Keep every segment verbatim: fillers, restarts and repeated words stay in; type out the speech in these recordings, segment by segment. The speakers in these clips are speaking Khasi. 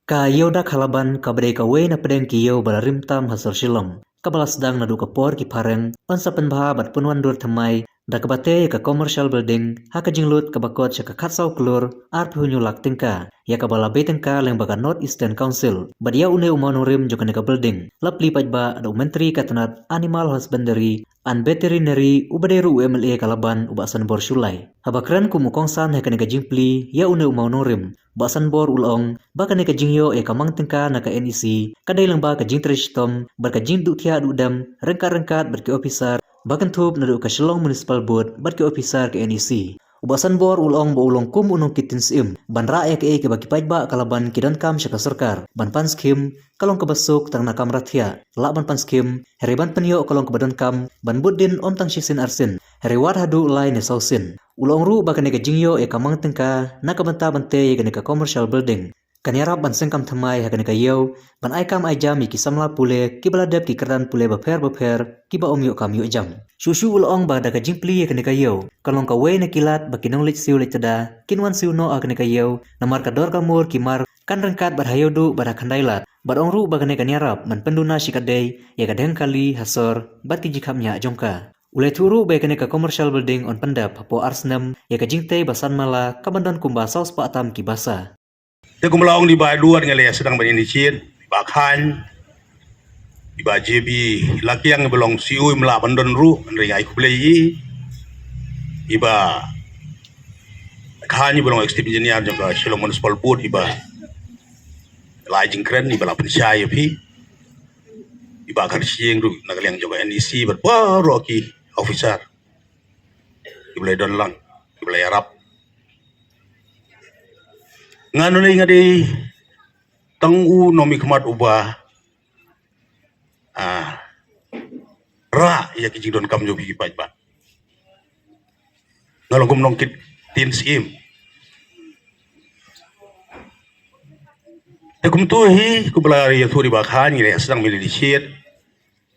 Ka Ïew Dak ha Laban kaba dei kawei na pdeng ki ïew ba la rim tam ha sor Shillong, kaba la sdang naduh ka por ki phareng, yn sa pynbha bad pynwandur thymmai da kaba tei ïa ka commercial building ha ka jinglut kaba kot sha ka khatsaw klur arphew hynñiew lak tyngka, ïa kaba la bei tyngka lyngba ka North Eastern Council. Bad ïa une u mawnongrim jong kane ka building la plie paidbah da u Myntri ka tnat Animal Husbandry and Veterinary, uba dei ruh u M L A ka Laban, u Bah Sanbor Shullai. Haba kren kum u kongsan ha kane ka jingplie ïa une u mawnongrim, Bah Sanbor u la ong ba kane ka jingïoh ïa ka mang tyngka na ka N E C ka dei lyngba ka jingtrei shitom bad ka jingduh thiah duh dem ryngkat ryngkat bad ki officer ba kynthup naduh ka Shillong Municipal Board bad ki officer ka N E C. U Bah Sanbor u la ong ba u long kum u nongkit tynsyiem ban rah ïa kaei kaba ki paidbah ka Laban ki donkam sha ka sorkar, ban pan skhim ka long kaba suk tang na kamra thiah, lah ban pan skhim, hynrei ban pynïoh ka long kaba donkam ban bud dien ym tang shisien arsien, hynrei wat haduh lai ne saw sien. U la ong ruh ba kane ka jingïoh ïa ka mang tyngka na ka bynta ban tei ïa kane ka commercial building kan ïarap ban seng kam thymmai ha kane ka ïew, ban ai kam ai jam ïa ki samla pule kiba la dep ki kyrdan pule bapher bapher kiba ym ïoh kam ïoh jam. Shuh shuh u la ong ba da ka jingplie ïa kane ka ïew, ka long kawei na ki lad ba ki nongleit siew leit tda kin wan siew noh ha kane ka ïew, namar ka dor ka mur ki mar kan ryngkat bad ha Ïewduh bad ha Khyndailad. Bad ong ruh ba kane kan ïarap ban pynduna shikatdei ïa ka dheng kali ha sor bad ki jingkhapngiah jong ka. U la ïathuh ruh ba ïa kane ka commercial building yn pyndep hapoh ar snem ïa ka jingtei ba san mala, kaban don kumba saw spah tam ki basa. Te kumba la ong da i Bah Edward, ngi la ïa sdang ban initiate, i Bah Khan, i Bah J B Lakiang, iba long C E O, im lah ban don ruh, hynrei nga ai khublei ïa i. I Bah Khan, iba long Executive Engineer jong ka Shillong Municipal Board, iba la ai jingkren, iba la pynshai ïa phi. I Bah Kharshiing ruh na ka liang jong ka N E C, bad baroh ki officer kiba la don lang, kiba la ïarap. Nga nonei nga dei tang u nongmihkhmat uba, ah, rah ïa ki jingdonkam jong phi ki paidbah. Nga long kum nongkit tynsyiem. Te kumto hi, kumba la ïathuh da i Bah Khan, ngi la ïa sdang ban initiate.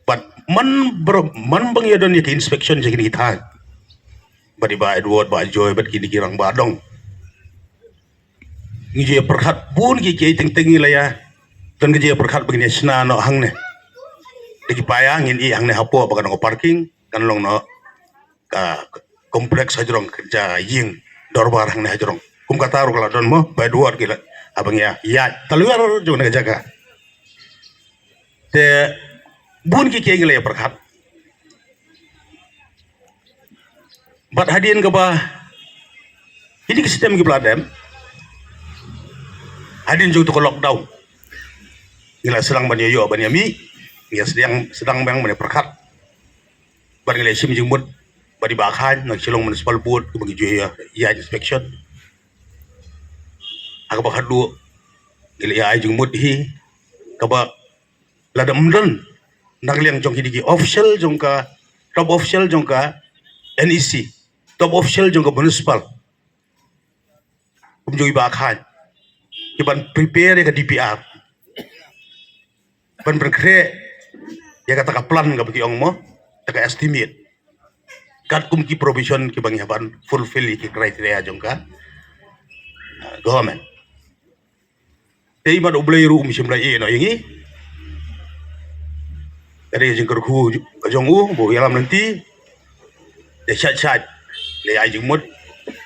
Bad man ber-, man ba ngi ïa don ïa ka inspection jong kine ki thaiñ, bad i Bah Edward, Bah Joy, bad kine ki rangbah dong, ngi ju ïa pyrkhat bun ki kiei teng teng, ngi la ïa don ka jingïa pyrkhat ba ngin ïa shna noh hangne. Da ki paia ngin ïa hangne hapoh ba kan long ka parking, kan long noh ka complex hajrong, ka ja ïing dorbar hangne hajrong. Kum kata ruh ka la don mo, Bah Edward, ki la, haba ngi ïa ïaid talwer jong kane ka jaka. Te bun ki kiei ngi la ïa pyrkhat. Bad hadien kaba, kine ki system kiba la dem, hadien jong uto ka lockdown, ngi la sdang ban ïa ïoh ban ïa mih, ngi la sdang, sdang biang ban ïa pyrkhat. Bad ngi la shim jingmut bad i Bah Khan na Shillong Municipal Board, kumba ngi ju ïa, ïa inspection. Ha kaba khatduh ngi la ïa ai jingmut hi, kaba lada ym don na ka liang jong kine ki official jong ka, top official jong ka N E C, top official jong ka municipal, kum jong i Bah Khan, ki ban prepare ïa ka D P R, ban pynkhreh ïa kata ka plan kaba ki ong mo, kata ka estimate, katkum ki provision kiba ngi hap ban fulfill ïa ki criteria jong ka, uh, government. Te i mat U Blei ruh um shym la ïeh noh ïa ngi. Ka dei ka jingkyrkhu jong u ba u ïalam lynti. Te shait shait la ai jingmut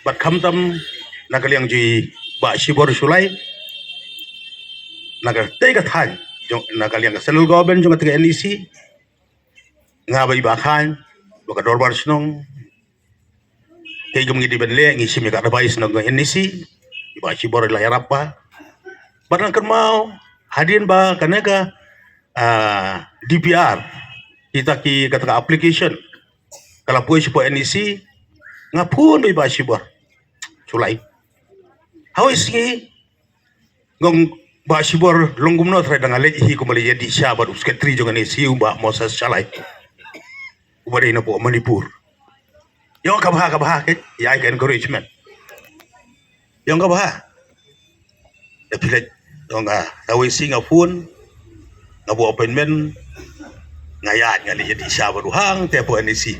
bad khamtam na ka liang jong i Bah Shibor Shullai, na katei ka thaiñ jong, na ka liang ka central government jong katei ka N E C. Nga bad i Bah Khan, bad ka dorbar shnong, kaei kaba ngi dei ban leh, ngi shim ïa ka advice na ka N E C, i Bah Shibor i la ïarap bha. Bad nga kynmaw hadien ba kane ka, ah, D P R, kita ki, kata ka application, ka la poi shapoh N E C, nga phone bad i Bah Shibor Shullai. Hawei sngi, nga ong, Bah Shibor, long kumno trai, da nga leit hi kumba la ïadih sha bad u secretary jong ka N E C, u Bah Moses Shullai, uba dei napoh Manipur. Ïa ka bha, ka bha, ka ïa ai ka encouragement. Ïa ka bha. Ïa phi leit, ïa nga, hawei sngi nga phone, nga buh appointment, nga ïaid, nga leit ïadih sha bad u hangtei hapoh N E C.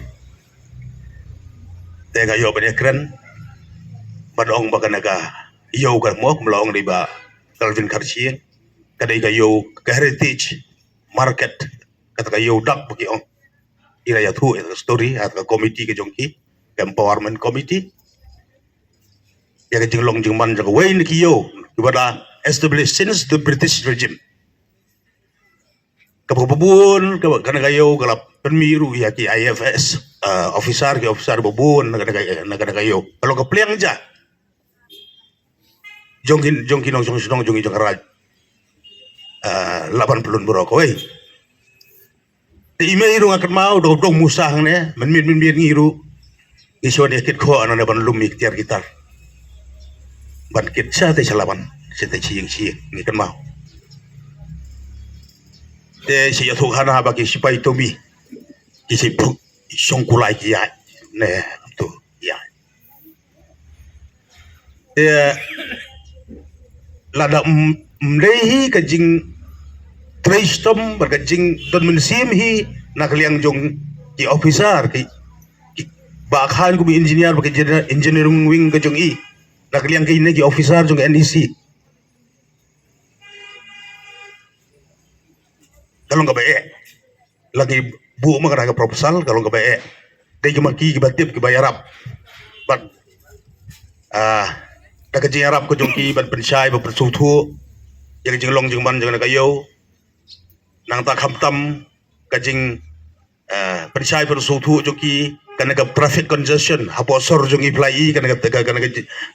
Te nga ïoh ban ïakren, ban ong ba kane ka ïew ka mo, kumba la ong da i Bah Calvin Kharshiing, ka dei ka ïew ka heritage market, kata ka ïew dak ba ki ong. I la ïathuh ïa ka story ha ka committee ka jong ki, ka empowerment committee, ïa ka jinglong jingman jong kawei na ki ïew kiba la established since the British regime. Kaba bun kaba kane ka ïew ka la pynmih ruh ïa ki I F S, uh, officer, ki officer ba bun na kane ka, na kane ka ïew. Ka long ka pliang ja jong ki, jong ki nongshong shnong, jong ki jong ka raid. Uh, lah ban pynlong baroh kawei. Te i mei ruh nga kynmaw da u dong Musa hangne, mynmiet mynmiet ngi ruh ngi shu wan ïa kit khoh nangne ban lum ïa ki tiar ki tar. Ban kit sha te sha Laban, sha te sha ïing sha ïing, ngi kynmaw. Te sha ïathuh hana ba ki sipai Tomi ki sha puk shong kulai ki ïaid ne to ïaid. Te lada ym, ym dei hi ka jingtrei shitom bad ka jingdon mynsiem hi na ka liang jong ki officer, ki, ki ba khan kum engineer bad ka engineer, engineering wing ka jong i, na ka liang kine ki officer jong ka N E C. Ka long kaba eh. La ngi buh ma ka proposal ka long kaba eh. Dei ki ma ki kiba tip kiba ïarap. Bad, ah, da ka jingïarap ka jong ki ban pynshai ban pynsngewthuh ïa ka jinglong jingman jong kane ka ïew. Nangta khamtam ka jing, ah, pynshai pynsngewthuh jong ki kane ka traffic congestion hapoh sor jong i pla i kane ka, ka, kane ka,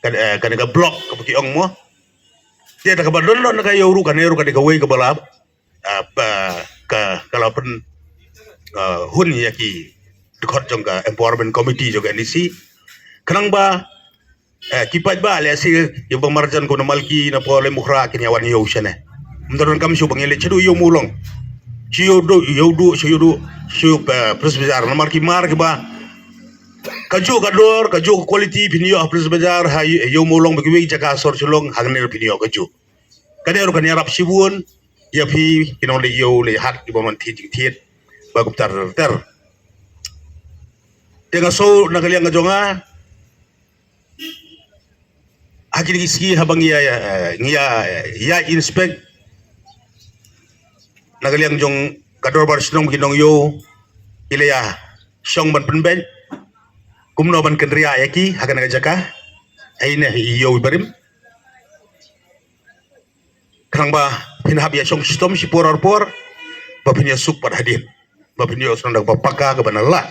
kane, eh, kane ka block kaba ki ong mo. Te da kaba don don na ka ïew ruh kane ruh kane kawei kaba la ah, ba, ka, ka la pyn, ah, hun ïa ki dkhot jong ka empowerment committee jong ka N E C. Khnang ba, eh, ki paidbah lehse kiba marjan kum na Malki na Pole Mukhra kin ïa wan ïew shane. Ym don kam shu ba ngi leit shaduh ïew Mawlong. Shu ïew duh, ïew duh, shu ïew duh, shu, eh, Police Bazar namar ki mar kiba kajuh ka dor, kajuh ka quality phin ïoh ha Police Bazar, ha ïew Mawlong bad kiwei ki jaka sor Shillong, hangne ruh phin ïoh kajuh. Ka dei ruh kan ïarap shibun ïa phi ki nongleit ïew leit hat kiba mon thied jingthied ba kumta ter ter. Te nga sngew na ka liang ka jong nga ha kine ki sngi haba ngi ïa, ïa, ngi ïa, ïa inspect na ka liang jong ka dorbar shnong ki nongïew ki la ïa shong ban pynbeit kumno ban kynriah ïa ki ha kane ka jaka. Haine i ïew i barim. Khnang ba phin hap ïa shong shitom shi por ar por ba phin ïa suk pat hadien ba phin ïoh sdang da kaba paka kaba na lah.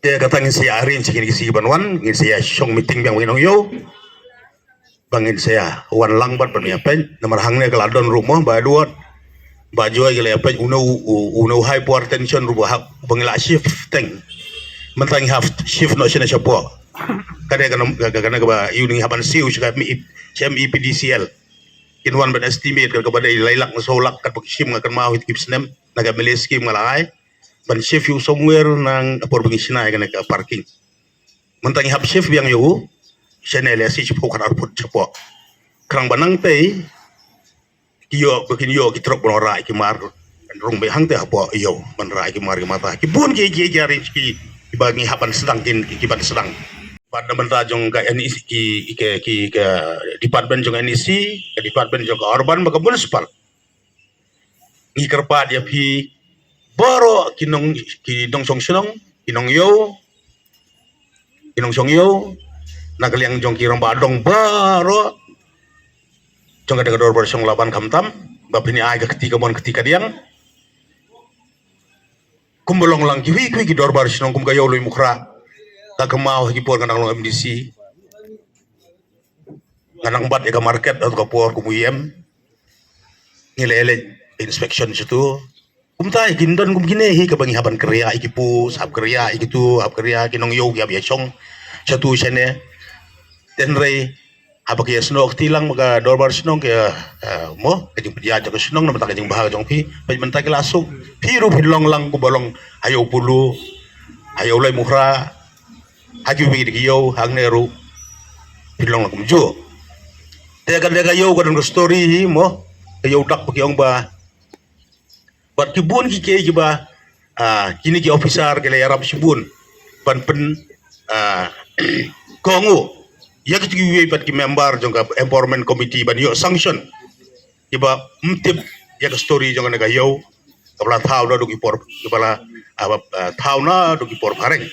Te kata ngin sa ïa arrange ngin sa ïa ban wan ngin sa ïa shong meeting biang ba ngin ong ïew ba ngin sa ïa wan lang bad ban ïa peit namar hangne ka la don ruh mo ba Edward ba Joy ka la ïa peit uno u, uno u hypertension ruh ba hap ba ngi la shift teng. Mynta ngi hap shift noh shane shapoh. Ka dei ka nam, ka, ka, ka, ka ba ïu ngi hap ban siew sha ka M E, sha M E P D C L. Kin wan ban estimate ka, ka ba dei lai lak na saw lak kat ba ki shim nga kan ma hit kip snem na ka M L A scheme nga la ai. Ban shift ïu somewhere nang apor ba ngi shna ïa kane ka parking. Mynta ngi hap shift biang ïu shane lehse shiphew khat arphew shapoh. Khnang ba nangtei ki ïoh ba kin ïoh ki trok ban rah ki mar rung beit hangtei hapoh ïew ban rah ki mar ki mata ki bun ki ki ki arrange ki kiba ngi hap ban sdang kin ki ban sdang. Bad na bynta jong ka N E C ki ki ki ka department jong N E C ka department jong ka urban bad ka municipal. Ngi kyrpad ïa phi baroh ki nong ki nongshong shnong ki nongïew ki nongshong ïew na ka liang jong ki rangbah dong baroh jong ka dei ka dorbar shnong Laban khamtam ba phin ai ka kti ka mon kti ka diang. Kumba long lang kiwei kiwei ki dorbar shnong kum ka ïew Loi Mukhra ka kynmaw ha ki por nga nang long M D C. Nga nang bat ïa ka market ha ka por kum u ïem. Ngi leit leit inspection shatu. Kumta ïa kin don kum kine hi kaba ngi hap ban kyrïa ïa ki pu, hap kyrïa ïa kitu, hap kyrïa ki nongïew ki hap ïa shong shatu shane. Te hynrei haba ki ïa snoh kti lang ma ka dorbar shnong ki ïa, eh, mo ka jingpynïaid jong ka shnong namar ka jingbha jong phi. Peit mynta ki la suk phi ruh phi long lang kumba long ha ïew Pulu, ha ïew Loi Mukhra. Ha kiwei de ki ïew hangne ruh phi long la kumjuh. Te ka dei ka ïew ka don ka story hi mo ka ïew dak ba ki ong ba bad ki bun ki kiei kiba, ah, kine ki officer ki la ïarap shibun ban pyn, ah, kohnguh ïa ki kiwei bad ki member jong ka empowerment committee ban ïoh sanction. kiba ym tip ïa ka story jong kane ka ïew, kaba la thaw naduh ki por, kaba la, ah, ba, ah, thaw naduh ki por phareng.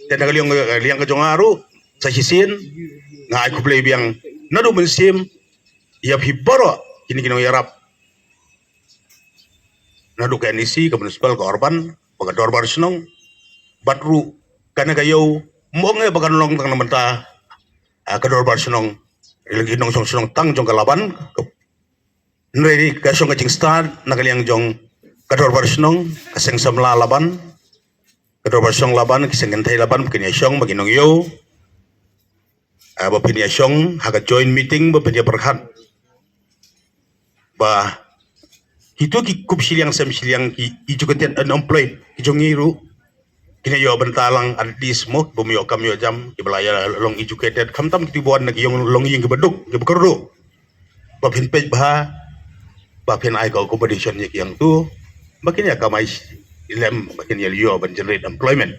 Te na ka liang, liang ka jong nga ruh, sa shisien nga ai khublei biang naduh mynsiem ïa phi baroh kine ki nongïarap, naduh ka N E C, ka municipal, ka urban, bad ka dorbar shnong, bad ruh kane ka ïew, ym ong eh ba kan long tang na bynta, ah, ka dorbar shnong, lane ki nongshong shnong tang jong ka Laban, ka, hynrei ka shong ka jingstad na ka liang jong ka dorbar shnong, ka seng samla Laban, ka dorbar shnong Laban, ki seng kynthei Laban, ba kin ïashong, ba ki nongïew, ah, ba phin ïashong ha ka joint meeting, ba phin ïapyrkhat ba kito ki kup shiliang sem shiliang, ki educated, unemployed, ki jong ngi ruh, kin ïoh bynta lang at least mo, bym ïoh kam ïoh jam, kiba la ïa long educated, khamtam kito ba wan na ki ïong longïing kiba duk, kiba kyrduh, ba phin peit bha, ba phin ai ka accommodation ïa ki ïa ngto, ba kin ïa kamai lem, ba kin ïa ïoh ban generate employment.